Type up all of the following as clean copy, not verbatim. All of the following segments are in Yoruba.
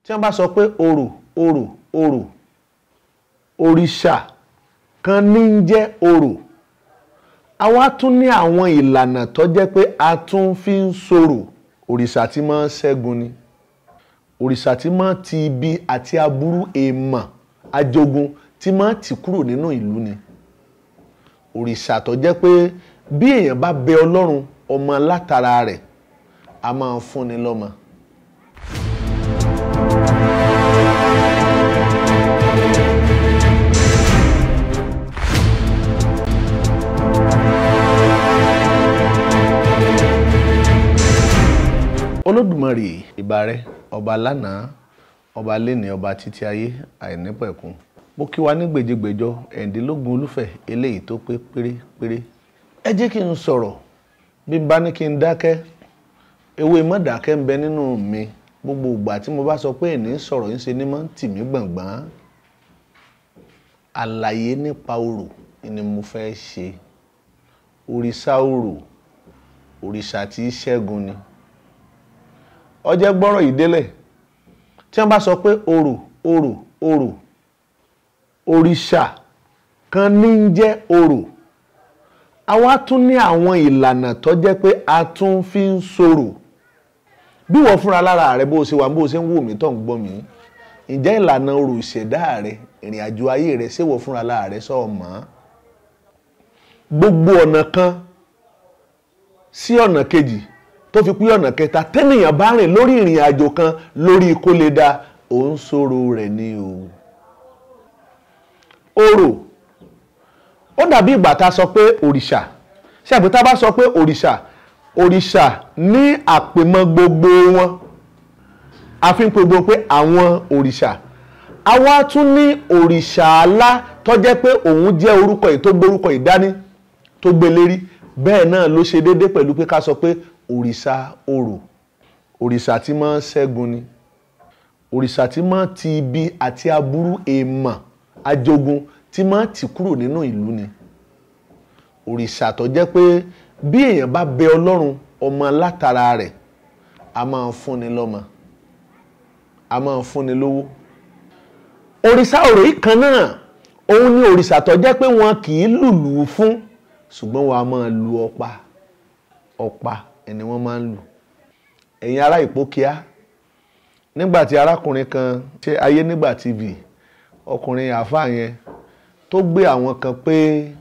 Tí wọ́n bá sọ pé orò orò orò, òrìṣà kan ní ń jẹ́ orò. Àwa tún ní àwọn ìlànà tó jẹ́ pé a tún fi ń sọ̀rọ̀. Òrìṣà tí máa ń ṣẹ́gun ni. Òrìṣà tí máa ń ti ibi àti aburú èèmọ̀ ajogun tí máa ń tì kúrò nínú ìlú ni. Òrìṣà tó jẹ́ pé bí èèyàn bá bẹ Ọlọ́run ọmọ látara rẹ̀, a máa fúnni lọ́mọ. Olódùmarè ìbà rẹ, ọba lánàá, ọba léni, ọba títí ayé àìnípẹ̀kun. Mo kí wa ní gbèjégbèjọ ẹ̀ǹdínlógún olúfẹ̀ eléyìí tó pé pérépéré. Ẹ jẹ́ kí n sọ̀rọ̀, bí n bá ní kí n dákẹ́, ewé mọ́dàkẹ́ ń bẹ nínú mi. Gbogbo ìgbà tí mo bá sọ pé ẹ̀ní sọ̀rọ̀ ń ṣe ni máa ń tì mí gbọ̀ngbọ̀n. Àlàyé nípa orò ni mo fẹ́ ṣe. Òrìṣà orò, òrìṣà tí í ṣẹ́gun ni. Ó jẹ́ gbọ́rọ̀ yìí délẹ̀. Tí wọ́n bá sọ pé orò orò orò, òrìṣà kan ní ń jẹ́ orò. Àwa tún ní àwọn ìlànà tó jẹ́ pé a tún fi ń sọ̀rọ̀. Bí wọ́n fúnra lára rẹ bó ṣe wà, bó ṣe ń wò mí tó ń gbọ́ mi, ǹjẹ́ ìlànà orò ìṣẹ̀dá rẹ, ìrìn àjò ayé rẹ, ṣé wọ́n fúnra lára rẹ sọ mọ́? Gbogbo ọ̀nà kan sí ọ̀nà kejì tó fi pín ọ̀nà kẹta tẹ́nìyàn bá rìn lórí ìrìn àjò kan lórí kó lè da, òun sọ̀rọ̀ rẹ̀ ni o. Orò ó dàbí ìgbà tá a sọ pé òrìṣà. Ṣé àbí tá a bá sọ pé òrìṣà, òrìṣà ní àpèmọ́ gbogbo wọn. A fi ń pe gbogbo pé àwọn òrìṣà. Àwa tún ní òrìṣà alá tó jẹ́ pé òun jẹ́ orúkọ yìí tó gbórúkọ ìdání tó gbé lérí. Bẹ́ẹ̀ náà ló ṣe déédé pẹ̀lú pé ká sọ pé òrìṣà orò, òrìṣà tí máa ń ṣẹ́gun ni. Òrìṣà tí máa ń ti ibi àti aburú èèmọ̀ ajogun tí máa ń tì kúrò nínú ìlú ni. Òrìṣà tó jẹ́ pé bí èèyàn bá bẹ Ọlọ́run ọmọ látara rẹ̀, a máa fúnni lọ́mọ, a máa fúnni lówó. Òrìṣà orò yìí kan náà, òun ni òrìṣà tó jẹ́ pé wọn kì í lùlù fún, ṣùgbọ́n wọn a máa lu ọ̀pá. Ọ̀pá ẹni wọ́n máa ń lù. Ẹ̀yin ará Ìpókíà, nígbà tí arákùnrin kan ṣe ayé nígbà TV, ọkùnrin àáfàá yẹn tó gbé àwọn kan pé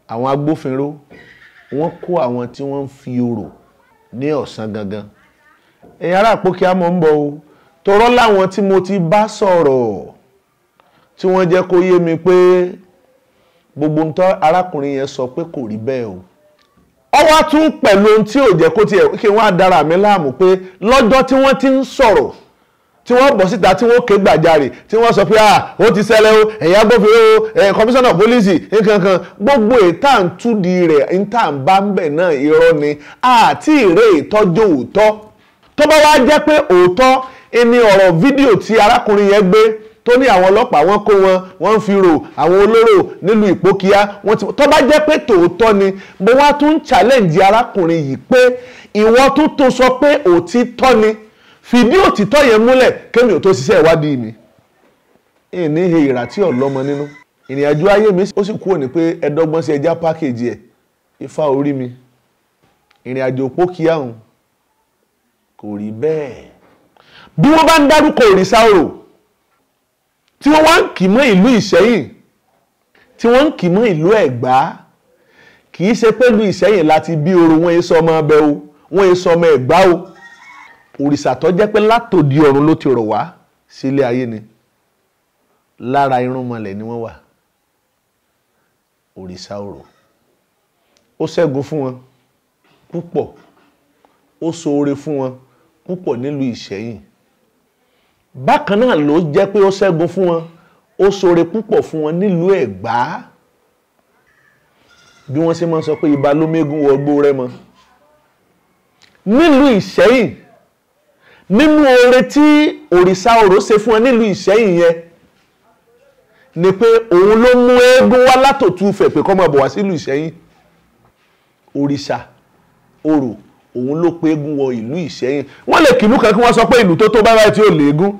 àwọn agbófinró wọ́n kó àwọn tí wọ́n ń fi orò ní ọ̀sán gangan. Ẹ̀yin ará Ìpókíà, mọ̀ ń bọ̀ o. Torọ́ láwọn tí mo ti bá sọ̀rọ̀ tí wọ́n jẹ́ kó yé mi pé gbogbo ntọ́ arákùnrin yẹn sọ pé kò rí bẹ́ẹ̀ o. Ó wá tún pẹ̀lú ohun tí ò jẹ́ kó tiẹ̀ kí wọ́n á dára mi láàmú pé lọ́jọ́ tí wọ́n ti ń sọ̀rọ̀, tí wọ́n bọ̀ síta, tí wọ́n ké gbàjarè, tí wọ́n sọ pé à ó ti ṣẹlẹ̀ o, ẹ̀yin agbófinró o, kọmíṣánná pólísì nǹkankan, gbogbo ìta ń túdi rẹ̀ ìta ń bá ń bẹ̀ náà irọ́ ni, àti ìrè ìtọ́jú òótọ́. Tó bá wá jẹ́ pé òótọ́ ni ọ̀rọ̀ fídíò tí arákùnrin yẹn gbé tó ní àwọn ọlọ́pàá wọ́n kó wọn, wọ́n ń fi rò àwọn olóró nílùú Ìpókíà, wọ́n ti, tó bá jẹ́ pé tòótọ́ ni, mo wá tún challenge arákùnrin yìí pé ìwọ tún tó sọ pé òtítọ́ ni, fìdí òtítọ́ yẹn múlẹ̀ kémi ò tó ṣiṣẹ́ ìwádìí mi. Ìní ihe ìrà tí ọ̀lọ́mọ nínú ìrìn àjò ayé mi ó sì kúrò ní pé ẹ̀dọ́gbọ́n sí ẹja pákéjì ẹ̀ ifá orí mi. Ìrìn àjò Ìpókíà òun kò rí bẹ́ẹ̀. Bí wọ́n bá ń dárúkọ òrìṣà orò tí wọ́n wá ń kì mọ́ ìlú Ìṣẹ́yìn, tí wọ́n ń kì mọ́ ìlú Ẹ̀gbá, kì í ṣe pẹ̀lú Ìṣẹ́yìn láti bí orò, wọ́n èso ọmọ ọbẹ̀ o, wọ́n èso ọmọ Ẹ̀gbá o. Òrìṣà tó jẹ́ pé látòdì ọ̀run ló ti rọ̀ wá sílé ayé ni. Lára irúnmọlẹ̀ ni wọ́n wà. Òrìṣà orò ó ṣẹ́gun fún wọn púpọ̀, ó ṣoore fún wọn púpọ̀ nílùú Ìṣẹ́yìn. Bákan náà ló jẹ́ pé ó ṣẹ́gun fún wọn, ó ṣoore púpọ̀ fún wọn nílùú Ẹ̀gbá. Bí wọ́n ṣe máa ń sọ pé ibà ló mégún wọgbó Rẹ́mọ. Nílùú Ìṣẹ́yìn, nínú oore tí òrìṣà orò ṣe fún wọn nílùú Ìṣẹ́yìn yẹn ni pé òun ló mú eégún wá látòtú Ifẹ̀ pé kó máa bọ̀ wá sílùú Ìṣẹ́yìn. Òrìṣà orò òun ló pe eégún wọ ìlú Ìṣẹ́yìn. Wọ́n lè kìlú kan kí wọ́n sọ pé ìlú tó tó báyìí tí ò léégún.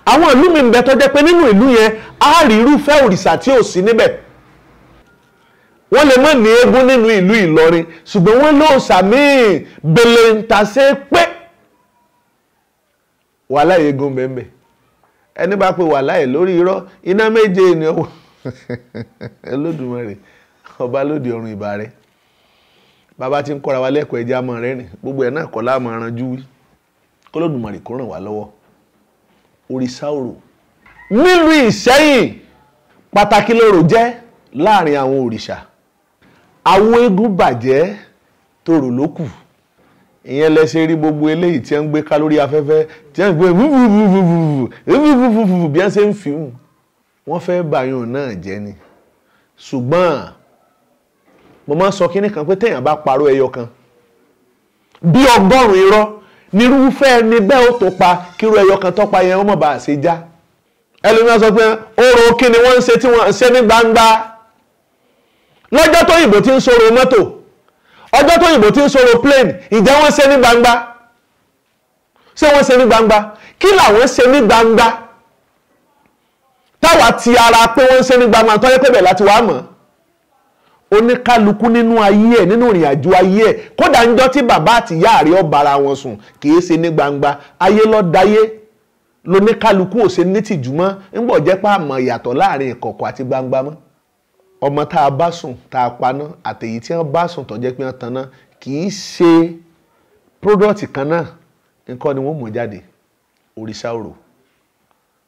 Àwọn ìlú mi ń bẹ tó jẹ́ pé nínú ìlú yẹn á rí irúfẹ́ òrìṣà tí ò sí níbẹ̀. Wọ́n lè má ní eégún nínú ìlú Ìlọrin, ṣùgbọ́n wọ́n lóòṣà míì bèlèǹtàṣe pé wàhálà eégún bẹ́ẹ̀. Ẹni bá pe wàhálà ẹ̀ lórí irọ́ iná méje ni ọwọ́ Olódùmarè ọba lóde ọ̀run ìbà rẹ̀. Bàbá tí ń kọ́ra wa lẹ́kọ̀ọ́ ẹja mọ́ rẹ́rìn, gbogbo ẹ̀ náà kọ́ láàmú aranjú wí. K'Olódùmarè kó ràn wá lọ́wọ́. Òrìṣà orò nílùú Ìṣẹ́yìn pàtàkì lorò jẹ́ láàrin àwọn òrìṣà. Àwọn eégún bàjẹ́ torò ló kù. Ìyẹn lẹ ṣe rí gbogbo eléyìí tí ń gbé ká lórí afẹ́fẹ́, tí ń gbé wúwúwúwúwúwúwúwú bí wọ́n ṣe ń fi hùn. Wọ́n fẹ́ bàyàn náà jẹ́ ni. Ṣùgbọ́n mo máa ń sọ kínní kan pé téèyàn bá parọ́ ẹyọ kan bí 100 irọ́ nírúfẹ́ ẹni bẹ́ẹ̀ ó tó pa kírú ẹyọ kan tọ́pa yẹn wọ́n mọ̀ bá a ṣe já. Ẹlòmíràn sọ pé orò kí ni wọ́n ń ṣe tí wọ́n ń ṣe ní gbangba. Lọ́jọ́ tó yìnbó ti ń sọ̀rọ̀ mọ́tò, ọjọ́ tó yìnbó ti ń sọ̀rọ̀ plane, ìjẹ́ wọ́n ṣe ní gbangba? Ṣé wọ́n ṣe ní gbangba? Kí làwọn ṣe ní gbangba? Táwa ti ara pé wọ́n ṣe ní gbangba tó yẹ pé bẹ̀ láti wá mọ̀. Oníkálukú nínú ayé ẹ̀, nínú ìrìn àjò ayé ẹ̀, kódà ńjọ́ tí bàbá àti ìyá rẹ̀ ó bára wọn sùn kì í ṣe ní gbangba. Ayé ló dayé, lóníkálukú ò ṣe ní tìjú mọ́, ńgbọ̀ jẹ́ pé àmọ̀ ìyàtọ̀ láàrin ìkọ̀kọ̀ àti gbangba mọ́. Ọmọ tá a bá sùn tá a paná àtèyí tí wọ́n bá sùn tó jẹ́ pé wọ́n taná kì í ṣe pródọ̀tì kan náà nǹkan ni wọ́n mú jáde. Òrìṣà orò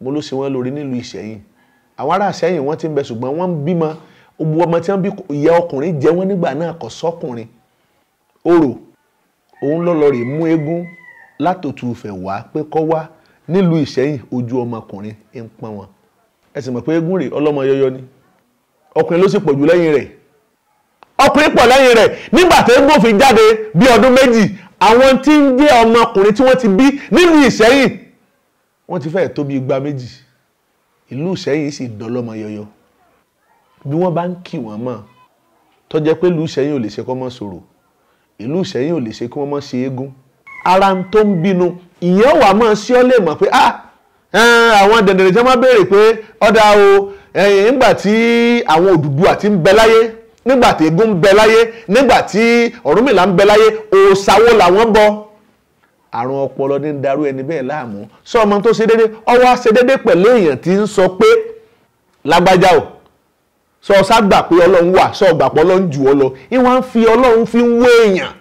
mo ló ṣe wọ́n lórí nílùú Ìṣẹ̀yìn. Àwọn ará Ìṣẹ̀yìn wọ́n ti ń bẹ, ṣùgbọ́n wọ́n ń bímọ. Gbogbo ọmọ tí wọ́n bí ìyá ọkùnrin jẹ wọ́n nígbà náà kò sọ́kùnrin. Orò òun lọ́lọ́ rè mú eégún látòtú Ifẹ̀ wá pé kọ́ wá nílùú Ìṣẹ̀yìn, ojú ọmọkùnrin ń pọ́n wọn. Ẹ sì mọ̀ pé eégún rè ọlọ́mọ yọyọ ni, ọkùnrin ló sì pọ̀ jù lẹ́yìn rẹ̀. Ọkùnrin pọ̀ lẹ́yìn rẹ̀. Nígbà tó eégún fi jáde bí ọdún méjì, àwọn tí ń jẹ́ ọmọkùnrin tí wọ́n ti bí nílùú Ìṣẹ̀yìn wọ́n ti fẹ́ẹ̀ tó bí 200. Ìlú Ìṣẹ̀yìn sì dọlọ́mọ yọyọ. Bí wọ́n bá ń kì wọ́n mọ̀, tó jẹ́ pé ìlú Ìṣẹ̀yìn ò lè ṣe kó mọ́ sọ̀rọ̀, ìlú Ìṣẹ̀yìn ò lè ṣe kí wọ́n mọ́ ṣe eégún. Ara ń tó ń bínú ìyẹn wà máa ṣí ọ́ lè mọ̀ pé àwọn dẹ̀dẹ̀rẹ̀ tí wọ́n máa béèrè pé ọ̀dà o, nígbà tí àwọn Odùduwà ti ń bẹ láyé, nígbà tí eégún ń bẹ láyé, nígbà tí Ọ̀rúnmìlà ń bẹ láyé, òòṣà wo làwọn bọ? Àrùn ọpọlọ ní ń darú ẹni bẹ́ẹ̀ láàmú. Sọ ọmọ tó ṣe déédéé, ọwọ́ á ṣe déédéé pẹ̀lú èèyàn tí ń sọ pé lágbájá o, sọ ságbà pé Ọlọ́run wà, sọ gbà pé Ọlọ́run jù ọ lọ. Ìwọ̀n ń fi Ọlọ́run fi ń wé èèyàn.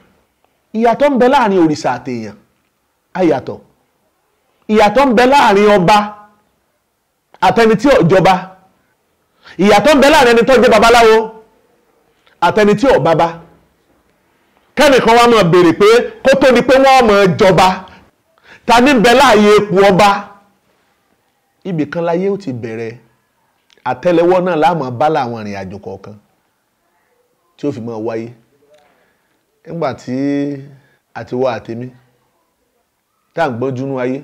Ìyàtọ̀ ń bẹ láàrin òrìṣà àtèèyàn, àyàtọ̀. Ìyàtọ̀ ń bẹ láàrin ọba àtẹni tí ò jọba. Ìyàtọ̀ ń bẹ láàrin ẹni tó jẹ́ babaláwo àtẹni tí ò baba. Kẹ́nìkan wá máa béèrè pé kó tó di pé wọ́n máa jọba, ta ní bẹ láàyè ipò ọba? Ibì kan láyé ó ti bẹ̀rẹ̀. Àtẹ́lẹwọ́ náà láàmú bá láwọn ìrìn àjò kọ̀ọ̀kan tí ó fi máa wáyé. Nígbà tí àtiwọ́ àtèmi tá à ń gbọ́njú nú ayé,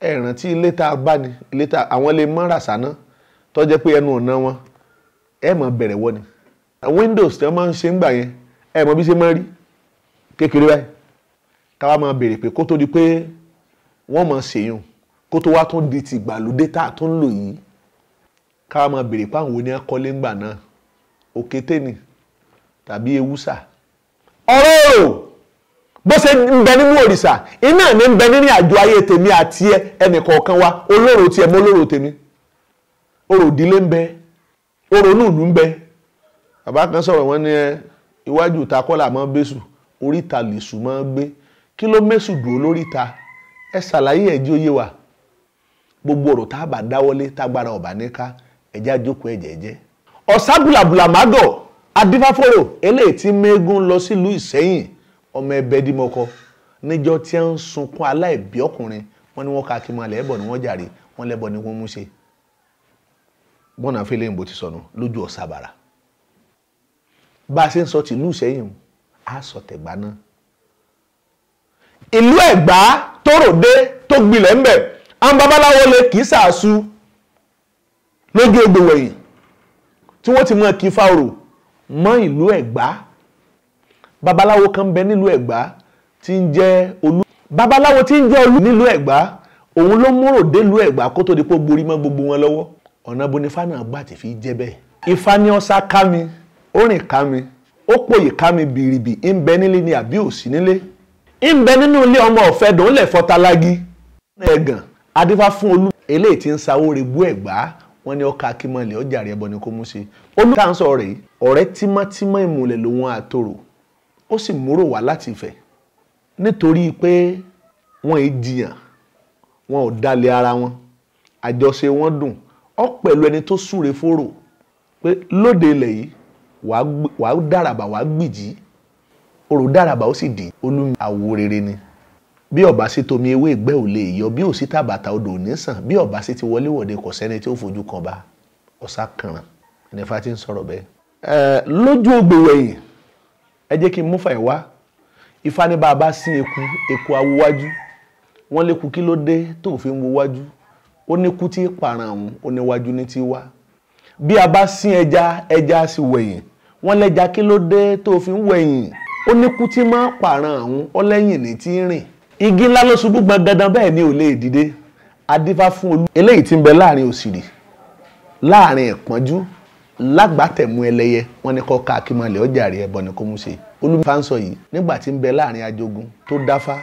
ẹ rántí ilé tá a bá ní, ilé tá àwọn lè mọ́ ràṣà náà tó jẹ́ pé ẹnu ọ̀nà wọn ẹ mọ̀ bẹ̀rẹ̀ wọ́ ni. Windows tí wọ́n máa ń ṣe ń gbà yẹn, ẹ mọ̀ bí ṣe máa ń rí kékeré báyìí. Káwá máa béèrè pé kó tó di pé wọ́n máa ṣèyàn, kó tó wá tún di ti ìgbàlódé tá a tún ń lò yìí. Káwá máa béèrè pé àwọn oní akọ́lé ń gbà náà, òkété ni tàbí ewúsà. Ọ̀rọ̀ òrò bó ṣe ń bẹ nínú òrìṣà, iná ní ń bẹ nínú àjò ayé tèmi àti ẹnì kọ̀ọ̀kan wa. Olóró tiẹ̀ mọ́ olóró tèmi. Orò ìdílé ń bẹ, orò inú ìlú ń bẹ. Bàbá kan sọ̀rọ̀ wọ́n ní ẹ iwájú ìta kọ́ là máa ń bẹ́sù, oríta lèṣù máa ń gbé. Kí ló mẹ́sù dúró lóríta? Ẹ ṣàlàyé ẹ̀ jí ó yé wa. Gbogbo ọ̀rọ̀ tá a bá dáwọ́lé tágbára ọ̀bà ní ká, ẹ̀já jókòó ẹ̀jẹ̀ jẹ́. Ọ̀sá bùlàbùlà mágọ̀ adífáfóró eléyìí tí mẹ́gún lọ sílùú Ìṣẹ́yìn, ọmọ ẹbẹ dímọkọ níjọ́ tí ń sunkún aláìbí ọkùnrin, wọ́n ní wọ́n ká kí mọ́ lẹ́bọ̀ ni wọ́n jàre, wọ́n lẹ́bọ̀ ni wọ́n mú ṣe. Bọ́nà fílẹ̀ ìbò ti sọnù lójú ọ̀sàbàrà. Bá a ṣe ń sọ tìlú Ìṣẹ́yìn, á sọ tẹ̀gbá náà. Ìlú Ẹ̀gbá tó ròde tó gbilẹ̀ ńbẹ̀, àwọn babaláwo lè kì í sàásù lójú egbò wẹ̀yìn tí wọ́n ti mọ kí fáorò mọ́ ìlú Ẹ̀gbá. Babaláwo kan bẹ nílùú Ẹ̀gbá tí ń jẹ́ Olú. Babaláwo tí ń jẹ́ Olú nílùú Ẹ̀gbá, Òun ló múrò délùú Ẹ̀gbá kó tó di pé ó gborí mọ́ gbogbo wọn lọ́wọ́. Ọ̀nà bo ni Ifá náà gbà tí fi jẹ́ bẹ́ẹ̀. Ifá ní ọ̀sá ká mi, ó rìn ká mi, ó pòyì ká mi bìrìbì, ń bẹ nílé ni àbí òsì nílé. Ń bẹ nínú ilé ọmọ ọ̀fẹ́ dùn lẹ̀ fọtalági. Ẹ̀gàn adífá fún Olú eléyìí tí ń sawó regbó Ẹ̀gbá, wọ́n ní ọkà akímọ̀lẹ̀ ọjà rẹ̀ ẹbọ ni kó mú sí. Olú tá à ń sọ rèé, ọ̀rẹ́ tímọ́tímọ́ ìmùlẹ̀ lòun àtòrò, ó sì múrò wá láti Ifẹ̀ nítorí pé wọ́n ì jiyàn, wọn ò dalẹ̀ ara wọn, àjọṣe wọn dùn. Ọ pẹ̀lú ẹni tó súre fóró pé lóde ilẹ̀ yìí wàá dàràbà wàá gbìjì, orò dàràbà ó sì dì. Olú àwo rere ni. Bí ọba sí tomi ewé ìgbẹ́ ò lè yọ, bí ò sí tàbàtà odò ò ní sàn, bí ọba sí ti wọléwọ̀de kò sẹ́ni tí ó fojú kan bá ọ̀sá kànràn. Ẹni Ifá ti ń sọ̀rọ̀ bẹ́ẹ̀. Lójú ògbè wẹ̀yìn, ẹ jẹ́ kí n mú fà ẹ̀ wá. Ifá ní bá a bá sín eku, eku awúwájú. Wọ́n léku kí ló dé tó fi ń wo wájú. Ó ní kú tí pààràn òun, ó ní wájú ní ti wá. Bí a bá sín ẹja, ẹja sì wẹ̀yìn. Wọ́n lẹ́ja kí ló dé tó fi ń wẹ̀yìn. Ó ní kú tí máa pààràn òun, ó lẹ́yìn ní ti ń rìn. Igi ńlá ló ṣubú gbọ̀ngàdàn bẹ́ẹ̀ ni ò lè dìde. Adífá fún Olú eléyìí tí ń bẹ láàrin òsìrì, láàrin ìpọ́njú, lágbàtẹ̀mú ẹlẹ́yẹ, wọ́n ní kó ká akímọ̀lẹ̀ ọjà rẹ̀ ẹbọ ni kó mú ṣe. Olú fa ń sọ yìí nígbà tí ń bẹ láàrin ajogun tó dáfá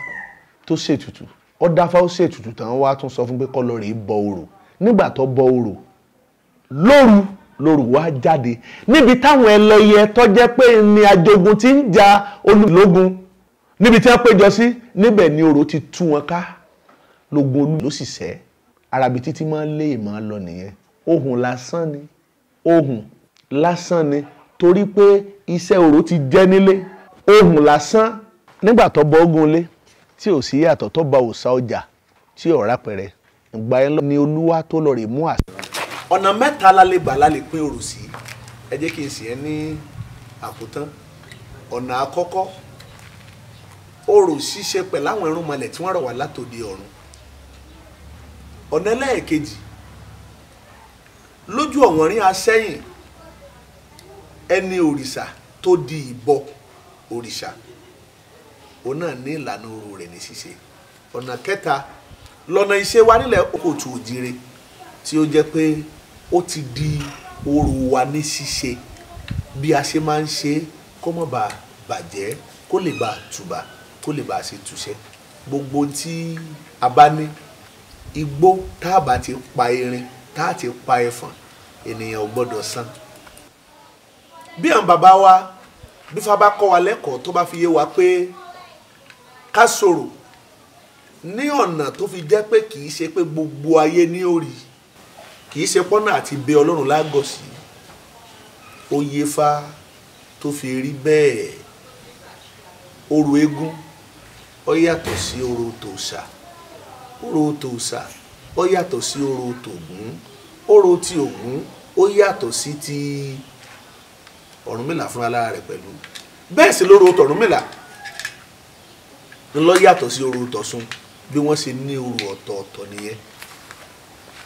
tó ṣètùtù, ó dáfá ó ṣètùtù tán, wá tún sọ fún pé kó lọ rèé bọ orò. Nígbà tó bọ orò lóru lóru wá jáde níbi táwọn ẹlẹ́yẹ tó jẹ́ pé ní ajogun ti ń ja Olú lógun, níbi tí wọ́n péjọ sí, níbẹ̀ ni orò ti tú wọn ká, lógun Olú ló sì sẹ́. Arabi títí máa ń lé ìmọ̀ lọ nìyẹn. Ohùn lásán ni, ohùn lásán ni, torí pé iṣẹ́ orò ti jẹ́ nílé. Ohùn lásán nígbà tó bọ ogun lé tí ò sí yàtọ̀, tó ba òòṣà ọjà tí ò rápẹrẹ, ìgbà yẹn ni Olúwa tó lọ rè mú àṣà. Ọ̀nà mẹ́ta la lè gbà la lè pín orò sí. Ẹ jẹ́ kí n sì ẹ́ ní àkótán. Ọ̀nà àkọ́kọ́, orò ṣíṣe pẹ̀lú àwọn irúnmọlẹ̀ tí wọ́n rọ̀ wá látòde ọ̀run. Ọ̀nà ẹlẹ́ẹ̀kejì, lójú ọ̀wọ́nrín asẹ́yìn, ẹni òrìṣà tó di ìbọ òrìṣà, òun náà ní ìlànà orò rẹ̀ ní ṣíṣe. Ọ̀nà kẹta, lọ́nà ìṣe wa nílẹ̀ kóòtù òjire tí ó jẹ́ pé ó ti di orò wa ní ṣíṣe, bí a ṣe máa ń ṣe kó má bàa bàjẹ́, kó lè bàa tùbà, kó lè bàa ṣe túṣẹ́. Gbogbo tí a bá ní igbó tá a bá ti pa erin, tá a ti pa ẹfọ̀n, ènìyàn ò gbọ́dọ̀ san. Bí àwọn bàbá wa, bí Ifá bá kọ́ wa lẹ́kọ̀ọ́ tó bá fi yé wa pé ká sọ̀rọ̀ ní ọ̀nà tó fi jẹ́ pé kì í ṣe pé gbogbo ayé ní ó rí, kì í ṣe pọ́nà àti bẹ Ọlọ́run lágọ̀ sí. Ó yé Ifá tó fi rí bẹ́ẹ̀. Orò eégún ó yàtọ̀ sí orò tòòṣà, orò tòòṣà ó yàtọ̀ sí orò tògún, orò ti Ògún ó yàtọ̀ sí ti Ọ̀rúnmìlà fúnra lára rẹ̀ pẹ̀lú. Bẹ́ẹ̀ sì lóró tọ̀rúnmìlà ńlọ yàtọ̀ sí orò tọ̀ṣun. Bí wọ́n ṣe ní orò ọ̀tọ̀ọ̀tọ̀ nìyẹn.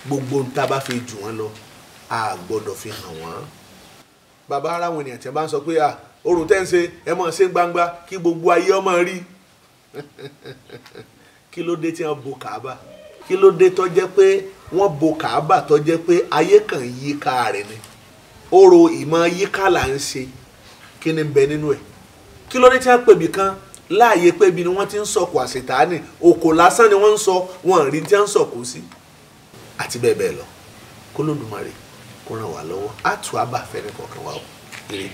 Gbogbo ń tá a bá fi jù wọ́n lọ, a gbọ́dọ̀ fi hàn wọ́n. Bàbá ara àwọn ènìyàn tí wọ́n bá ń sọ pé orò tẹ́ ń ṣe ẹ mọ̀ ṣe gbangba kí gbogbo ayé ọmọ rí. Kí ló dé tí wọ́n bo Kàábà? Kí ló dé tó jẹ́ pé wọ́n bo Kàábà tó jẹ́ pé ayé kan yíká rẹ̀ ni? Orò ìmọ̀ yíká là ń ṣe, kí ni ń bẹ nínú ẹ̀? Kí ló dé tí wọ́n pèbí kan láàyè pé ibi ni wọ́n ti ń sọ̀kò àṣetánì, òkò lásán ni wọ́n ń sọ, wọn rí tí wọ́n ń sọ̀kò sí, àti bẹ́ẹ̀ bẹ́ẹ̀ lọ. K'Olódùmarè kó ràn wá lọ́wọ́. Á tù á bà fẹ́ni kọ̀ọ̀kan wa o. Ire.